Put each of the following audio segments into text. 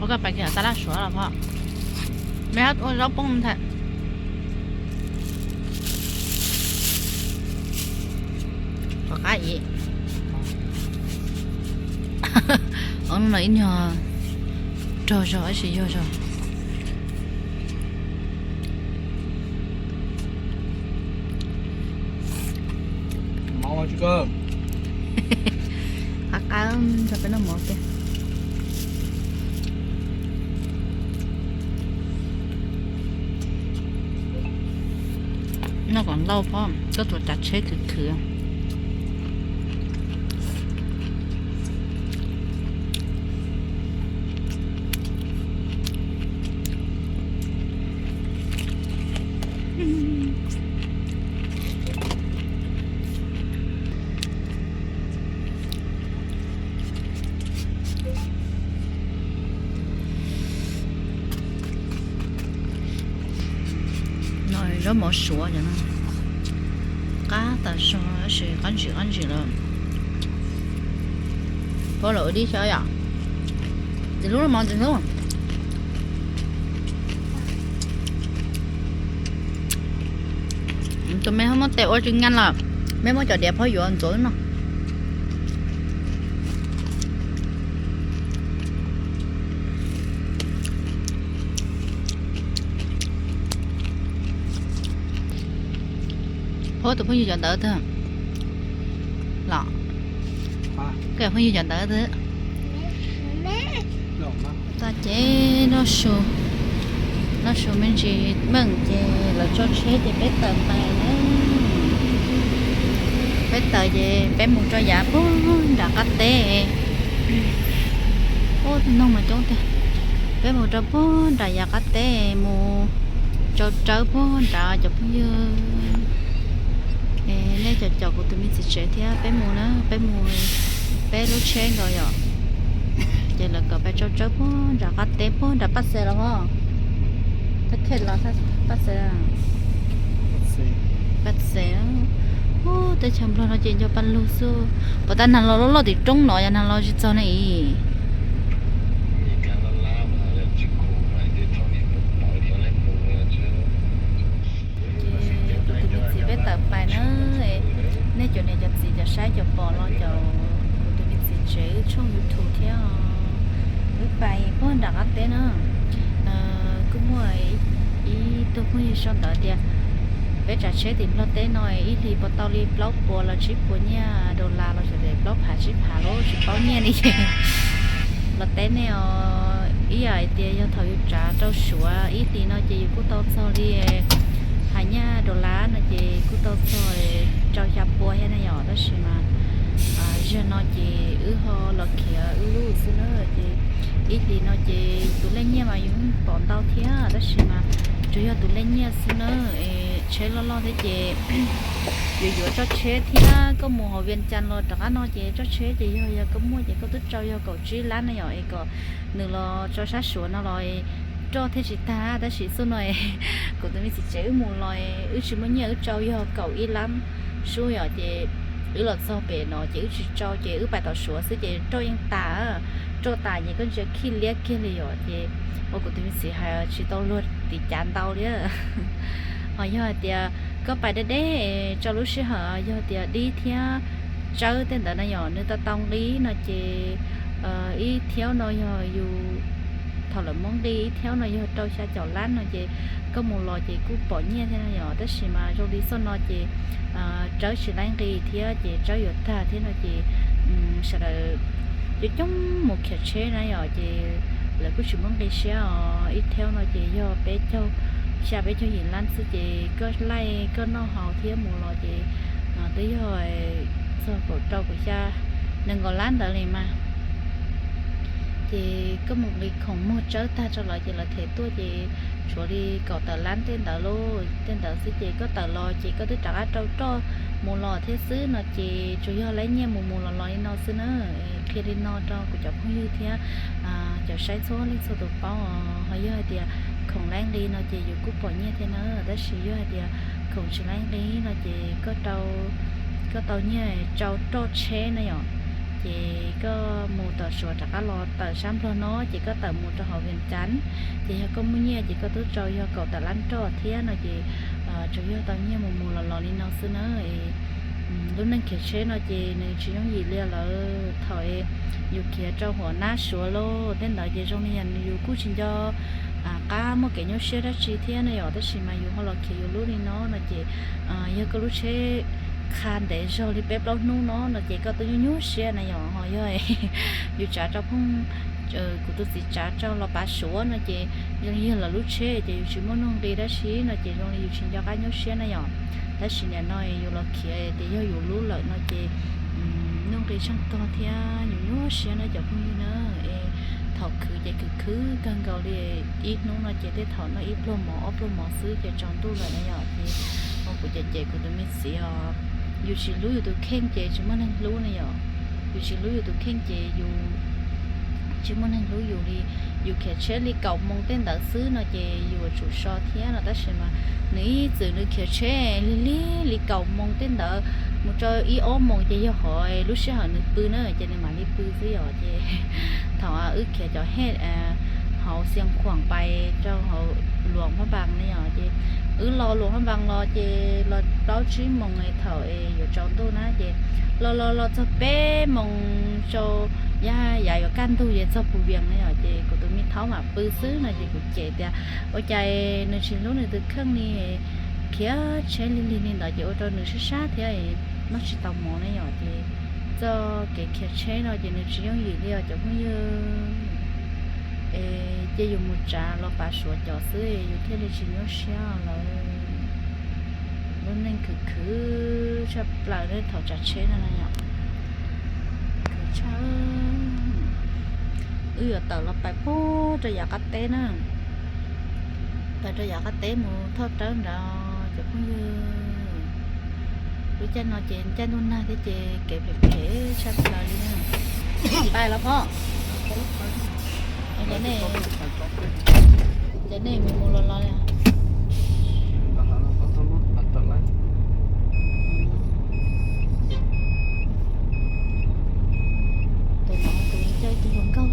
Koj pais kiag txaj laj suav los phom. Me hab ua zaub poob ntag. Qab ib. Ib nyuag rog zog tab sis yog zog. Qab qab nrog peb noj mov kiag. Noj kom ntau pob, koj tus tsav tsheb khwv khwv. No zaub mov suav no, qab tas zog tab sis qab ntsim qab ntsim lawm. Pab los ua dib xyov yom. Txiv hlub los mov txiv hlub. Tus me muab tes ua tsis nyav lawm, me muab cov diav phob yuav ntxuav no. Phob tus phooj ywg cov ntawd twg los? Koj phooj ywg cov ntawd twg? Tag ces noj su, noj su me ntsis meej ces lawv tso tsheb ces peb tawm pais na. Peb tawm ces peb mus rau yav puag nram qab teb. Ub, noog mas coob tiag. Peb mus rau puag nram yav qab teb mus tsau tsawb puag nrad cov phooj ywg. Nej caum caum kuv tus me txiv tsev thiab peb mus na, peb mus, peb lub tsheb nkaus yom. Ces lawv kom pais tsau tsawb puag nram qab teb puag nram Paj Xes los os. Thab Khe los Paj Xes, Paj Xes. Ub, teb chaws Nplog no ces nco Paj Lug xwb. Puas tas nag los loj loj tim roob no, yog nag los tsis txog ne is. Ces kuv tus me txiv peb tawm pais na, nej cov niam cov txiv cov saib cov pom los caum kuv tus me txiv tsev wb tshooj YouTube thiab. Wb pais puag nram qab teb na. Kuj muaj ib tug phooj ywg sau ntawv tias peb tsav tsheb tim Nplog teb no ib hlis puas tau li plaub puas los tsib puas nyiaj dollar los xyov tias plaub phav tsib phav los tsis paub nyiaj li. Los teb nej os, ib yam hais tias yog thaum yus tsav rau Suav ib hlis no ces yus kuj tau txog li, hais nyiaj dollar no ces kuj tau txog rau xya pua thiab na yom, tab sis mas zaum no ces wb ho los khiav wb lub xwb na, ces ib hlis no ces tus lej nyiaj mas yus pom ntau thiab tab sis mas tsuas yog tus lej nyiaj xwb na, es tsheb loj loj thiab ces yuav yuav tso tsheb thiab koj mus hauv Vias Cas los rov qab no ces tso tsheb ces yog, yog koj muaj ces koj twb tsau yog kaum tsib lab na yom, es kom nws los tso sab Suav no los roj thiaj tsis tag, tab sis xub no kuv tus me txiv tsev wb mus los wb tsis muaj nyiaj, wb tsau yog kaum ib lab sub yom, ces wb los txog pem no ces wb tsis tsau ces wb pais tom Suav xwb ces roj yeej tas, roj tas ces koj ntsia khij liab kiag li yom, ces ua kuv tus me txiv hais tsis tau luag tim cav ntau li. Ho yog hais tias koj pais deb deb tsau lub sij hawm yog tias dib thiab tsawb tej ntawd na yom, nws tau tau nqi no ces ib thiaub no yog yus, thaum lawv muab nqi ib thiaub no yog rau xya caum lab no ces koj mus los ces kuj pom nyiaj thiab na yom, tab sis mas zoo li xub no ces tsawb tsis laib nqi thiab ces tsawb yuav tag thiab no ces sawv daws coob coob mus khiav tsheb na yom, ces lawv kuj tsis muab nqi siab os, ib thiaub no ces yog peb caug, xya peb caug yim lab xwb ces koj laij koj noj haus thiab mus los ces twb yog txog kaum rau kaum xya, nees nkaum lab ntawd li mas. Ces koj mus nqi khoom muag tsawb tag rau lawv ces lawv them tuaj ces tshuav li kaum tawm lab tej ntawd lauj, tej ntawd xwb ces koj tawm los ces koj twb rov qab rau roj mus los thiab xwb no ces tsuas yog laib nyiaj mus mus los los li no xwb na. Qhia li no rau kuv cov phooj ywg thiab cov saib txhua leej txhua tus paub os. Ho yog hais tias khoom laib nqi no ces yus kuj pom nyiaj thiab na, tab sis yog hais tias khoom tsis laib nqi no ces koj tau nyiaj tsau roj tsheb na yom, ces koj mus tom Suav rov qab los tawm sab Nplog no ces koj tawm mus rau hauv Vias Cas, ces yog koj muaj nyiaj ces koj twb tau yog kaum tawm lab nroj thiab no ces tsuas yog tau nyiaj mus mus los los li no xwb na. Lub neej khiav tsheb no ces nws tsis yooj yim li lawm. Thaum yus khiav rau hauv nab Suav los tej ntawd ces zoo li yus kuj tsis nco qab muaj kev nyuaj siab dab tsi thiab na yom, tab sis mas yus ho los khiav yus lub li no no ces yog koj lub tsheb qha ntev zog li peb plaub hnub no no ces koj twb nyuaj nyuaj siab na yom. Ho yog yus tsav rau phooj, kuv tus txiv tsav rau los pav Suav no ces yog lawv lub tsheb ces yus tsis muaj nuj nqis dab tsi no ces zoo li yus tsis nco qab nyuaj siab na yom. Tab sis nim no yus los khiav tias yog yus lub lawm no ces nuj nqis tsheej tog thiab yus nyuaj siab na cov phooj ywg na. Es thaum khwv ces khwv khwv kawg nkaus li, ib hnub no ces tej thaum noj ib pluag mov ob pluag mov xwb ces tsaus ntuj lawm na yom. Ces kuv cem cem kuv tus me txiv os, yus tsis hlub yus tus kheej ces tsis muaj neeg hlub na yom. Yus tsis hlub yus tus kheej ces yus tsis muaj neeg hlub yus li. Yus khiav tsheb li kaum moos tej ntawd xwb no ces yus yuav tsum so thiab no tab sis mas nws ib txwm nws khiav tsheb lig lig li kaum moos tej ntawd mus rau ib ob moos ces yog hov lub sij hawm nws pw na ces nws mam li pw xwb yom. Ces thaum wb khiav cov hej hauv Xiav Khuam pais rau hauv Luam Phab Npas na yom, ces wb los Luam Phab Npas los ces los plaub tsib moos thaum es yuav tsaus ntuj na ces los los los txog peb moos rau yav yav yuav kaj ntug ces txog Phu Vias na yom, ces kuv tus me thaub mam pw xwb no ces kuv cem tias ua cas nws tsis hlub nws tus kheej li, khiav tsheb lig lig li ntawd ces ua rau nws sab sab thiab noj tsis tau mov na yom. Ces txoj kev khiav tsheb no ces nws tsis yooj yim li os cov phooj ywg. Es cia yus mus tsav los pav Suav cov xwb yus thiaj li tsis nyuaj siab lawm. Lub neej khwv khwv tshaj plaws thaum tsav tsheb no na yom. Khwv tshaj. Wb yuav tawm los pais puag rau yav qab teb na. Pais rau yav qab teb mus thaj rawb nrad cov phooj ywg. Lub caij no ces caij ntuj nag thiab ces kev phem phem tshaj plaws li na. Pais los phoj. Ces nej mus mus los los li. Tus no tus coj ib tug hluas nkauj,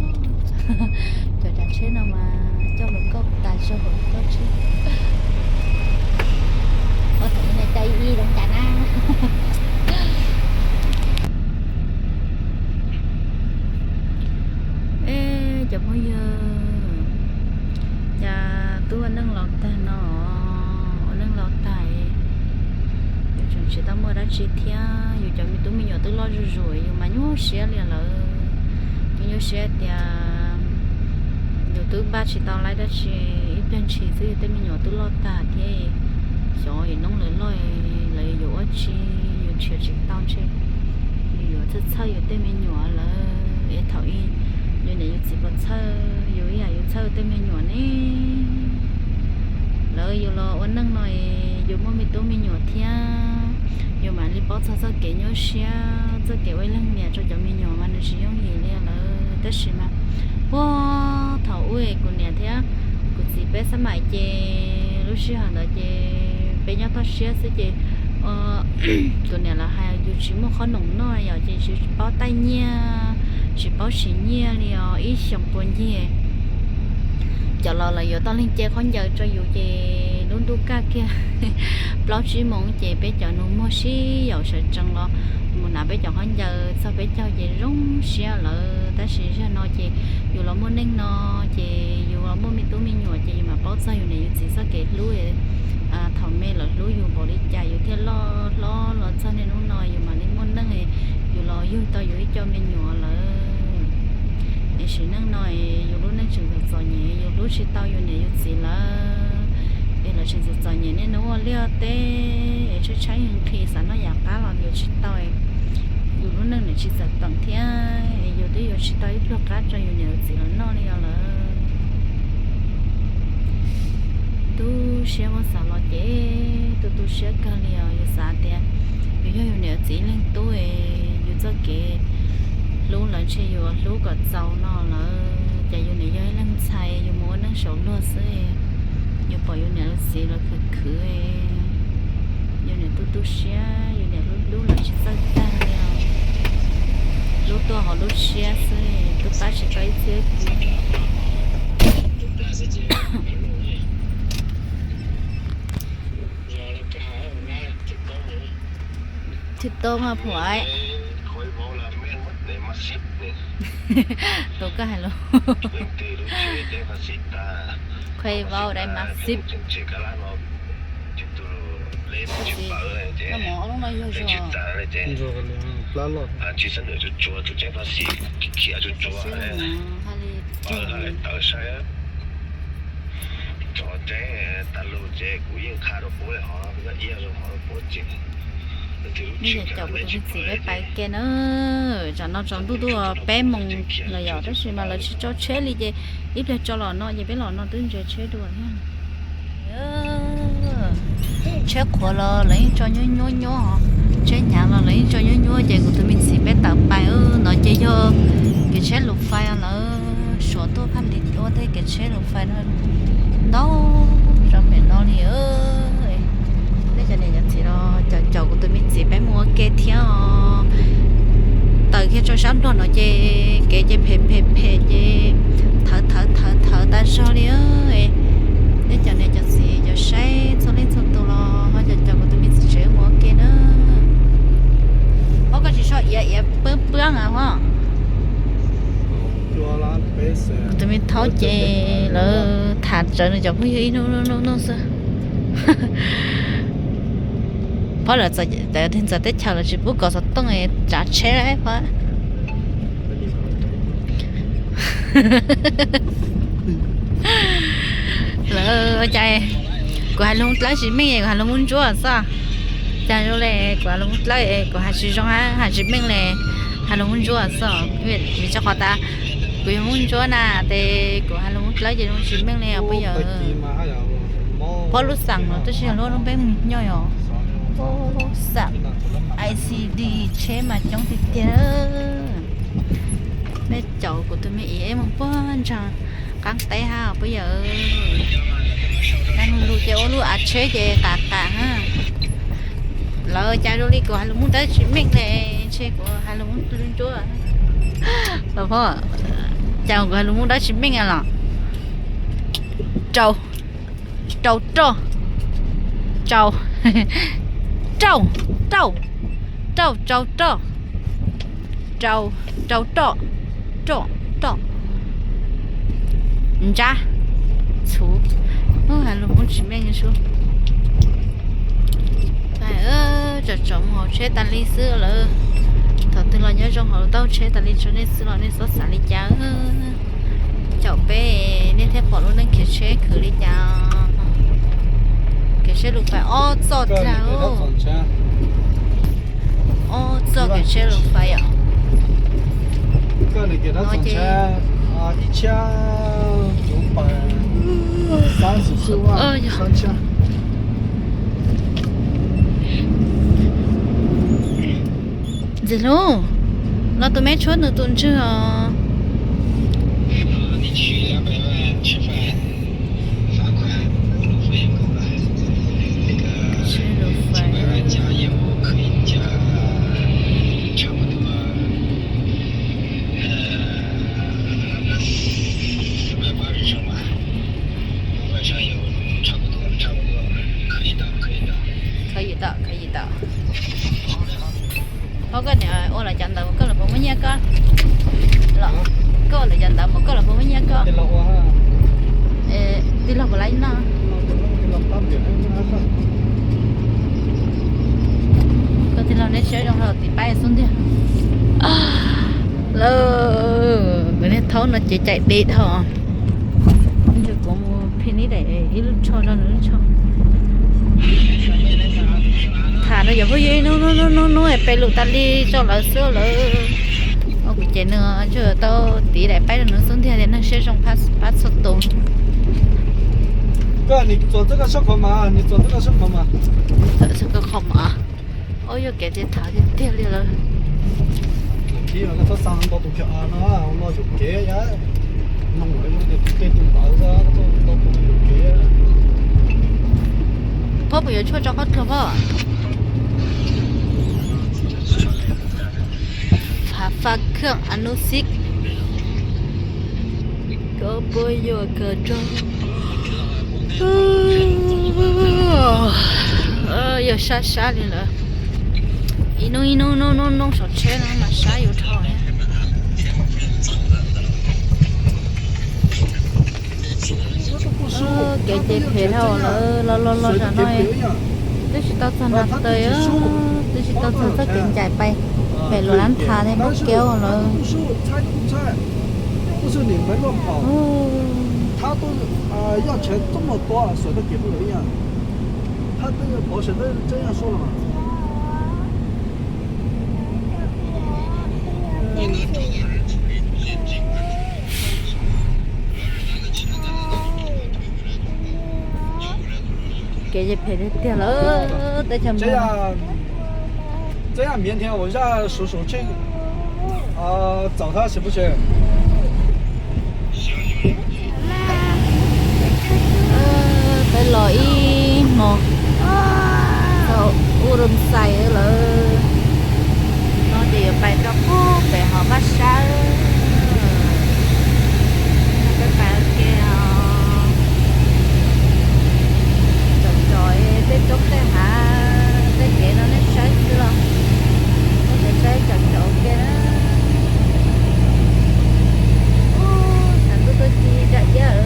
cov tsav tsheb no mas coj hluas nkauj tas zog hluas nkauj tsheb. Ua thaum ub coj ib ib zoo cas na. Eb cov phooj ywg, cas twb ua neej laus tag no, ua neej laus tag, yus tseem tsis tau muaj dab tsi thiab yus cov me tub me nyuam twb loj zuj zus yus mas nyuaj siab li lawm. Yus nyuaj siab tias yus twb npaj tsis tau laib dab tsi, ib pliag ntshis xwb yus tej me nyuam twb loj tag thiab. Xyov yus noob lawv loj lawv yuav ua tsi, yus nrhiav tsis tau ntshe yus yuav txhawj txhawj yus tej me nyuam lawm es thaum ub yus niam yus txiv puas txhawj yus ib yam yus txhawj tej me nyuam ne. Lawv yus los ua neej no es yus muaj me tub me nyuam thiab, yus mam li paub txog txoj kev nyuaj siab, txoj kev ua ib leeg niam rau cov me nyuam mas nws tsis yooj yim li lawm. Tab sis mas puag thaum ub kuv niam thiab kuv txiv peb xab maim ces lub sij hawm ntawd ces peb nyob toj siab xwb ces kuv niam lawv hais yus tsis muaj qhob noom noj yom, ces tsis paub taij nyiaj, tsis paub siv nyiaj li os, ib xyoos puas ncig cov laus lawv yuav tau leeg ce khaub ncaws rau yus ces lub ntuj kaj kiag plaub tsib moos ces peb cov nus muag sib yaum sawv tsees los mus hnav peb cov khaub ncaws txog peb caug ces zoo siab lawm. Tab sis zaum no ces yus los muaj neej no ces yus los muaj me tub me nyuam ces yus mam paub txog yus niam yus txiv txoj kev hlub. Thaum me lawv hlub yus npaum li cas yus thiaj loj hlob los txog niaj hnub no yus mam li muaj neej, yus los yug tau yus ib co me nyuam lawm. Es sim neej no yus lub neej tseem txom txom nyem, yus hlub tsis tau yus niam yus txiv lawm. Es lawv tseem txom txom nyem niaj hnub ua liaj teb es tshaib tshaib nqhis xav noj yam qab los yuav tsis tau. Yus lub neej nws tsis txawm teem thiab es yus twb yuav tsis tau ib pluag qab rau yus niam yus txiv los noj li os lawm. Tu siab muab xav los ces tu tu siab kawg li os. Yus xav tias yus yog yus niam yus txiv ib leeg tub es yus txoj kev hlub lawv ntshe yus hlub kom txaus no lawm, ces yus niam yog ib leeg ntxhais yus mus ua neej saum luag xwb, yus pom yus niam yus txiv lawv khwv khwv, yus niam tu tu siab, yus niam hlub hlub lawv tsis txawj tag li os. Lub tuaj hauv lub siab xwb, twb pab tsis tau ib txhiab kis. Tsis tau mas phuam. Tus koj hais lus. Khuai vau dai mas xib. Nej cov caum kuv tus me txiv peb pais ke na. Tsam no tsaus ntuj tuaj peb moos lawm yom, tab sis mas lawv tsis tso tsheb li ces ib pliag tso los no ces peb los no twb ntsia tsheb dua thiab. Tsheb qhuav los lawv yeej tso nyuab nyuab nyuab, tsheb hnyav los lawv yeej tso nyuab nyuab ces kuv tus me txiv peb tawm pais no ces yog kev tsheb lus fais lawv suav tuaj phaj li ua tej kev tsheb lus fais no ntau rau pem no li. Peb cov niam cov txiv los caum caum kuv tus me txiv peb mus ua ke thiab os. Tawm kiag rau sab Nplog no ces kev ces phem phem phem ces thawv thawv thawv thawv tas zog li. Peb cov niam cov txiv cov saib txhua leej txhua tus los ho caum caum kuv tus me txiv tsev mus ua ke na. Hos koj tsis so iav iav pwb pwb na hos. Kuv tus me thaub ces lawv tham rawv nws cov phooj ywg ib hnub hnub hnub xwb. Phob lawv txawv teb chaws lawv tsis pub kov xov tooj tsav tsheb lawm phob. Lawv ua cas kuv hais lus Hmoob dlawb tsis meej es kuv hais lus Hmoob Ntsuab xwb. Cas zoo li kuv hais lus Hmoob dlawb es kuv hais tsis zoo, hais tsis meej li, hais lus Hmoob Ntsuab xwb. Vim rau qhov tas kuv yog Hmoob Ntsuab na, ces kuv hais lus Hmoob dlawb ces zoo tsis meej li os phob yawm. Phob lub xeem no tab sis yog lub lub npe mus nyob yom. Xeem I C D tsheb mas coob tiag tiag. Peb caum kuv tus me iv mus puag ntsa qab teb hab phob yawm. Nag lug ces ua lub av tsheb ces qam qam hab. Lawv cas zoo li kuv hais lus Hmoob dlawb tsis meej li, ntshe kuv hais lus Hmoob Ntsuab. Cas kuv hais lus Hmoob dlawb tsis meej los? Rau, rau roj, rau, rau, rau, rau, rau roj, rau, rau roj, roj, roj, ntsab, txhuv. Hais lus Hmoob tsis meej sub. Tsom tsom mus hauv tsheb tas li xwb lawm. Thaum twg los nyob zoo hauv taub tsheb tas li tso nej xwb los nej txhob xav li cas. Caum peb nej thiaj pom lub neej khiav tsheb khwv li cas. Khiav tsheb lus fais ob txoj dlag, ob txoj khiav tsheb lus fais yom. Ntxim hlub, los tus me tshuab nws tus ntswg os. Khaub yim tau, khaub yim tau. Hos koj niam ua lawv cov ntawv koj los puas muaj nyiaj koj? Koj ua lawv cov ntawv mas koj los puas muaj nyiaj koj? Tij laug puas laib noj? Koj tij laug neb siab zoo rau tim pab xub ntiag. Lawm, niag thaub no ces cais deb dhau. Kuv mus phim nib daim ib lub tsho rau nws lub tsho. Tham rau cov phooj ywg ib hnub hnub hnub hnub pem lus tas li rau lawv xwb lawm. Ua kuv ces nws tsuas tau tiv daim paib rau nws xub ntiag tias neeg siab zoo pab txhua tus. Qhov mas, ub, yuav kev tiag tham tiag tiag li lawm. Phob puas yuav tshuaj tso qhob dluag phob? Fav Pab khaj anub xib, koj puas yuam koj rog? Yog sab sab li lawm. Ib hnub ib hnub hnub hnub saum tsheb no mas sab yuav dhau. Kev ces phem dhau lawm, los los los zam no twb tsis tau txog Nas Tawg, twb tsis tau txog txoj kev ncaim pais pem Luam Lab Thav ne, Moob Keub lawm. Kev ces phem tiag tiag lawm teb chaws Nplog. 这样明天我再数数这，呃，找他行不行？Peb los ib hmos txog ub Roo Xais lawm. No ces yuav pais rau pem hauv Paj Sab. Peb pais ua ke os. Tsom tsom tej roob tej hav tej kev no nej saib xwb los, nej saib tsom tsom ua ke na. Ub, tshav ntuj tuaj ci zam iab.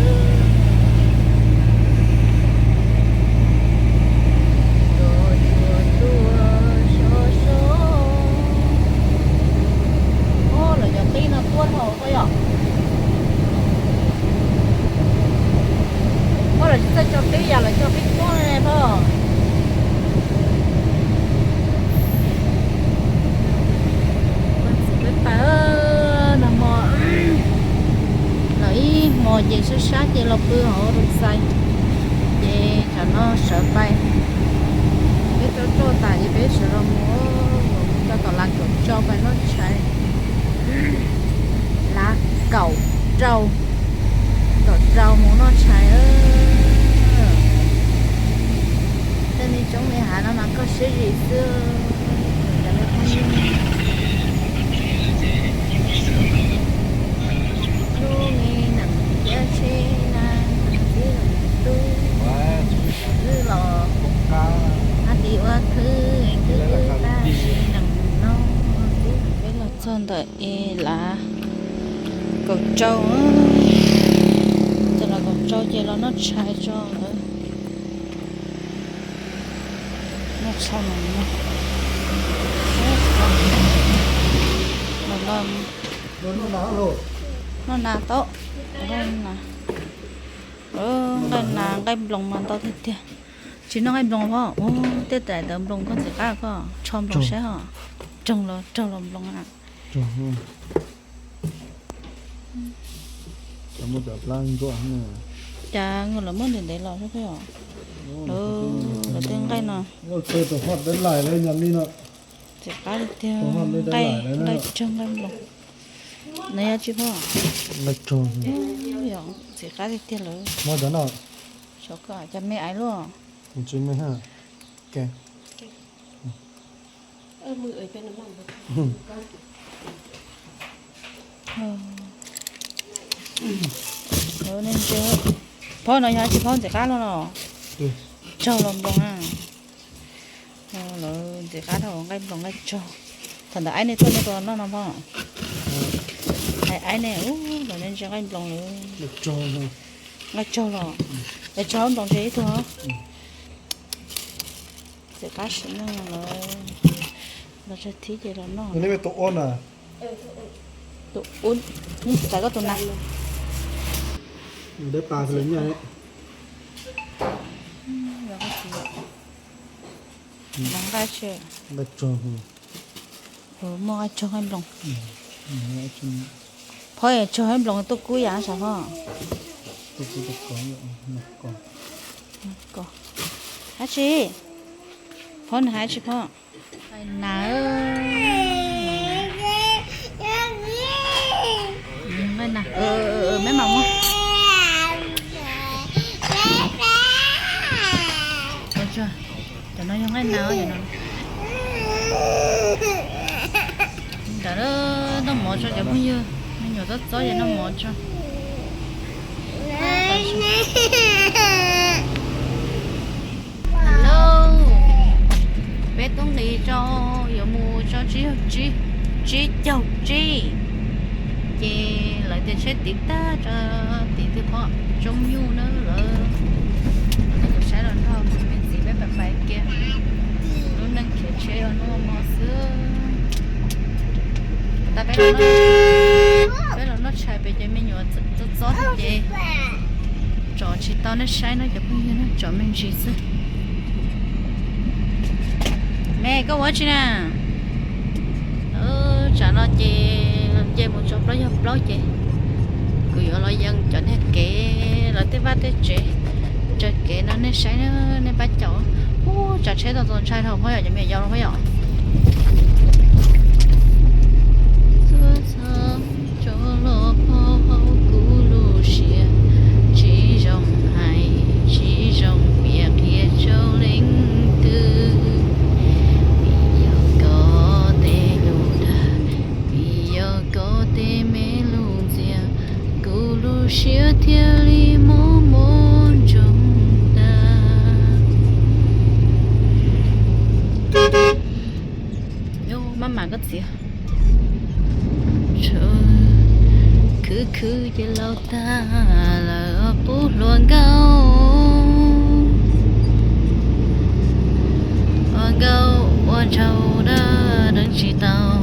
Ub, lawv cov qib no tuaj dhau koj yom. Ub, lawv tsis txawj cog qib yam lawv cog qib tuaj ne pog. Peb pais nag hmo, los ib hmos ces sab sab ces los pw hauv Roo Xais, ces tsam no sawv pais. Peb rau rau tas ces peb sawv los mus, mus rau tom Lav Kaum Tsau pais noj tshais. Lav Kaum Tsau, Kaum Tsau mus noj tshais. Tej me roob me hav no mas koj siab zim xwb. Lub me nees thiab tsheb na, tib los tub, wb los hab tis ua khwb, khwb khwb tag me nees no. Peb los txog ntawm es Lav Kaum Tsau, txog Lav Kaum Tsau ces los noj tshais tso. Noj tshais mas noj nas tau, nqaij nas, nqaij nploos mas ntau tiag tiag. Tsis noj nqaij nploos os, tej daim tawv nploos koj ntxim qab koj tsho nploos saib os. Raug los raug los nploos na. Cas nws lawv muab ntev ntev los xwb os. Lawv tej nqaij no ntxim qab tiag, nqaij raug nqaij nploos. Nov yog tsis pom, nqaij raug, ntxim qab tiag tiag lawm. Muab cov no, cov me aiv luaj. Phob no yog tsis phob ntxim qab luaj los? Raug los nploos na. Lawv ntxim qab dhau nqaij nploos nqaij tsaug. Thaum ntawd aib nej tuaj nej tua noj no phob? Aib nej, lawv nej ntsia nqaij nploos lawm. Nqaij tsaug los? Es tsaug nploos ntse ib tug. Txiv qab sim neej lawm, los tsag thib ces los noj. Tus ub, txais koj tus nas. Nqaij tsaug, nqaij tsaug nqaij nploos. Phob tsaug nqaij nploos tuaj kub yam sav phob. Dab tsi? Phob nws hais tsis phob. Nqaij nas, nqaij nas, meb mam muab. Cov no yog nqaij nas. Ntawd noj Mov tso cov phooj ywg, me nyuam txob txob ces noj mov tso. Hello, peb tub nqis rau, yuav mus tso tsib caug tsib, ces lawv tias tsheb tiv tag rau tim twg pom tsoo nyuj na lawv. Saib los nrog me ntxiv peb pais pais kiag, lub neej khiav tsheb los noj mov xwb. Tab peb los noj tshais pem ces me nyuam txob txob ces tsom tsis tau nej saib no cov phooj ywg, tsom me ntsis xwb. Me, koj ua tsi na? Tsam no ces nce mus tso plaub yog plaub ces kuv yuav los yees cov niag kev los tej vaj tej tsev, tsaws kev no nej saib, nej pab caum. Ub, tsam tsheb tau txaus ntshai dhau phob yom, cov me nyuam yau phob yom. Txhua txhua tso los pov hauv kuv lub siab, tsis zoo hais tsis zoo piav qhia rau leej twg. Vim yog koj tej lus dag, vim yog koj tej me lus ntxias, kuv lub siab thiaj li mob mob ntsoog tag. Maj mam koj txiv. Khwv khwv ces laus tag lawm pub hluas nkauj, ua nkauj ua nraug dab deev tsis tau,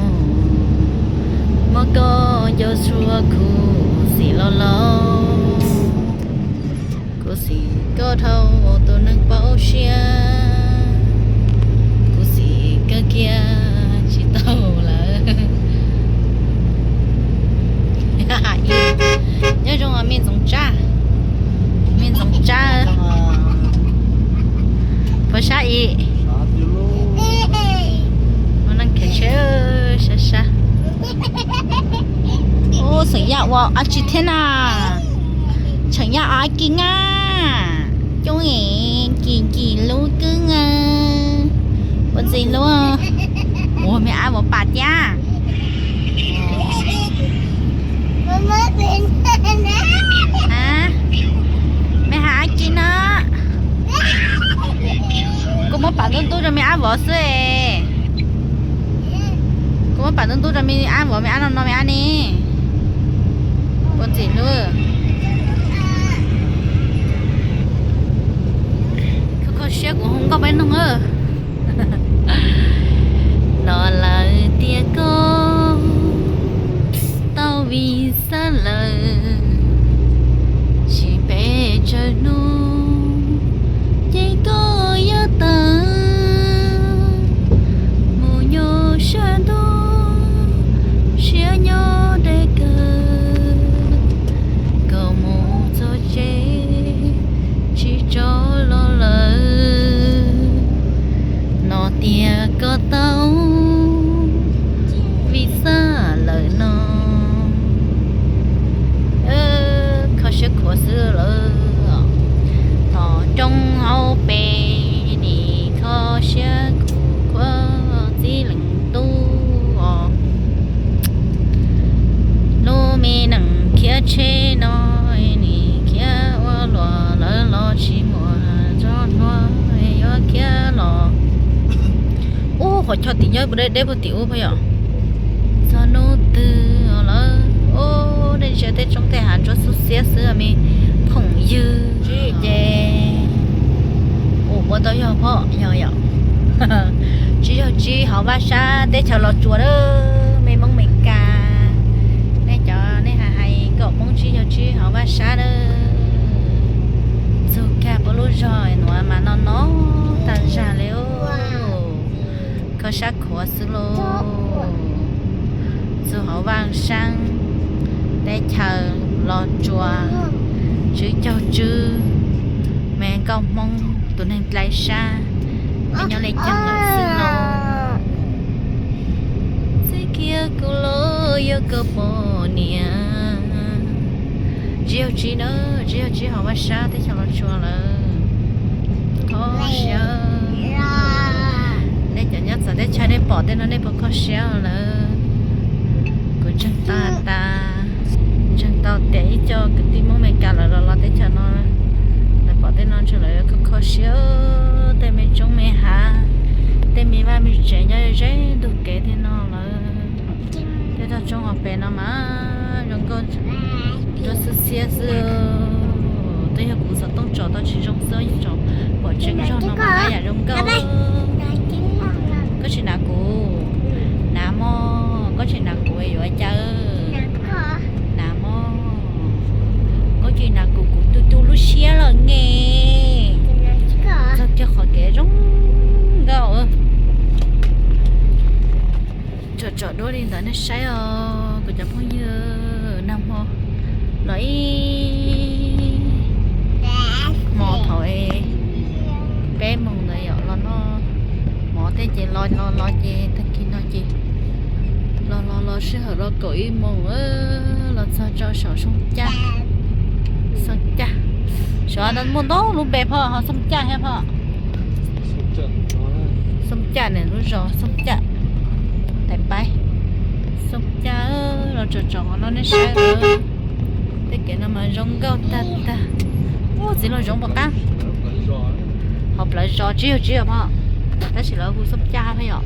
muab koj nco txhua khuv xim los laus. Khuv xim koj dhau tus neeg paub siab, khuv xim koj kiag tsis tau lawm. Nyob zoo me ntxoov tsab, me ntxoov tsab, puas sab ib? Ua neej khiav tsheb sab sab. Ub, xeem Yaj ua dab tsi thiab na? Xeem Yaj ua dab tsi na? Coob es kim kim lub kub a, ua ntxim hlub. Ua me ab vov pam tiag. Me hais dab tsi no? Kuv muab pam ntub ntub rau me ab vov xwb. Kuv muab pam ntub ntub rau me ab vov, me ab no no me ab ne. Ua ntxim hlub. Kho kho siab kuv hu nkauj peb noog. Los lawm tias koj tau vim xav lawm, tsis pes tsawg hnub ces koj yuav tawm mus nyob sab ntuj, siab nyob deb kawg. Koj mus txog tsev tsis tso los lawm, no tias koj tau vim xav lawm no. Kho siab khuav xwb lawm. Thov rooj hauv pes nim kho siab khuav khuav txij leej tub os. Lub me neej khiav tsheb no nim khiav ua luaj lawm los tsis muaj txoj hlua yuav khiav los. Ub, qhov chaw tim nyob deb deb puag tim ub phob yom. Txog hnub twg lawm. Ub, nej ntsia tej roob tej hav ntsuab xub xiab xwb me phooj ywg. Tsis ces ua tau yog phob yog yom. Tsib caug tsib hauv Vaj Sab teb chaws Los Tsuas lawm, me Hmoob Mes Kas. Nej cov nej hais hais kom Hmoob tsib caug tsib hauv Vaj Sab lawm. Txug kag puab lub zog nuav mas no no tag zag li. Kho sab khuav xwb lauj. Txug hauv Vaj Sab teb chaws Los Tsuas, tsib caug tsib, me nkauj Hmoob tus neeg dlai sab, nyob li cas lawm xwb lauj. Txij kiag kuv los yuav koj poj niam. Tsib caug tsib na, tsib caug tsib hauv Vaj Sab teb chaws Los Tsuas lawm. Kho siab. Nej cov nyob txawv teb chaws nej pom tej no nej puas kho siab lawm? Kuv Ntseeg tau has tas, ntseeg tau tias ib co kwv tij Hmoob Amelikas lawv los los teb chaws no, lawv pom tej no ntshai lawv kho kho siab, tej me roob me hav, tej me vaj me tsev nyob ze ntug kev tej no lawm. Tej toj roob hauv pes no mas zoo nkauj, zoo xiab xiab xwb. Twb yog kuv xov tooj tso tau tsis zoo xwb, yeej tso pom tseeb zog no mas haj yam zoo nkauj. Koj tsis hnav kuv? Hnav mog, koj tsis hnav kuv yuav cas? Hnav mog, koj tsis hnav kuv, kuv tu tu lub siab lawm ne. Txog kiag qhov kev zoo nkauj. Tsom tsom duab li ntawd nej saib os kuv cov phooj ywg, nag hmo los ib hmo thaum peb moos ntawd yom, los noj mov tej ces los los los ces tag kis no ces los los los sij hawm rau kaum ib moos los txog rau saum Xoo Caj. Xoo Caj, saum no muaj ntau lub npe phoj, ho Xoo Caj thiab phoj. Xoo Caj ne, lub zos Xoo Caj, Tais Paib, Xoo Caj. Los tsom tsom qhov no nej saib os. Tej kev no mas zoo nkauj tag tag. Ub, txiv loo zoov puas qab. Hauv plawv zos, tsis yog, tsis yog phoj, tab sis lawv hu Xoo Caj phoj yom.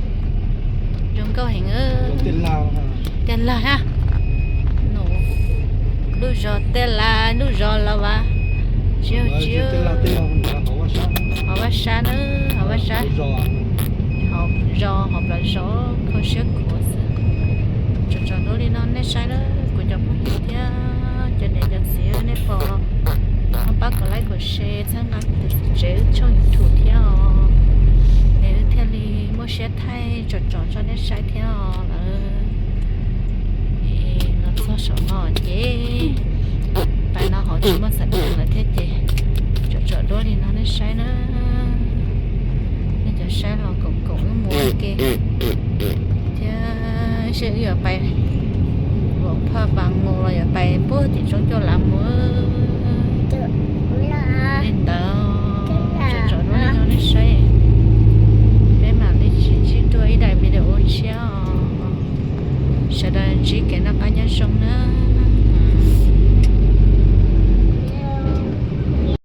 Zoo nkauj heev. Tiaj Laj na. Lub zos Tiaj Laj, lub zos Los Vas, tsis yog, tsis yog. Hauv vaj sab na, hauv vaj sab, hauv zos, hauv plawv zos, kho siab khuav xwb. Tsom tsom duab li no nej saib na kuv cov phooj ywg thiab cov niam cov txiv, nej pom los pab kom like kom share txhawb nqa kuv tus txiv tsev wb tshooj YouTube thiab os. Es wb thiaj li muaj siab thaij tsom tsom tso nej saib thiab os lawm. Es los txog saum no ces pais no hauv tsis muaj xav tau lawm thiab ces tsom tsom duab li no nej saib na. Nej cov saib los koom koom wb mus ua ke thiab, seb wb yuav pais Luam Phaj Npas mus los yuav pais puag tim Roob Caj Lav mus.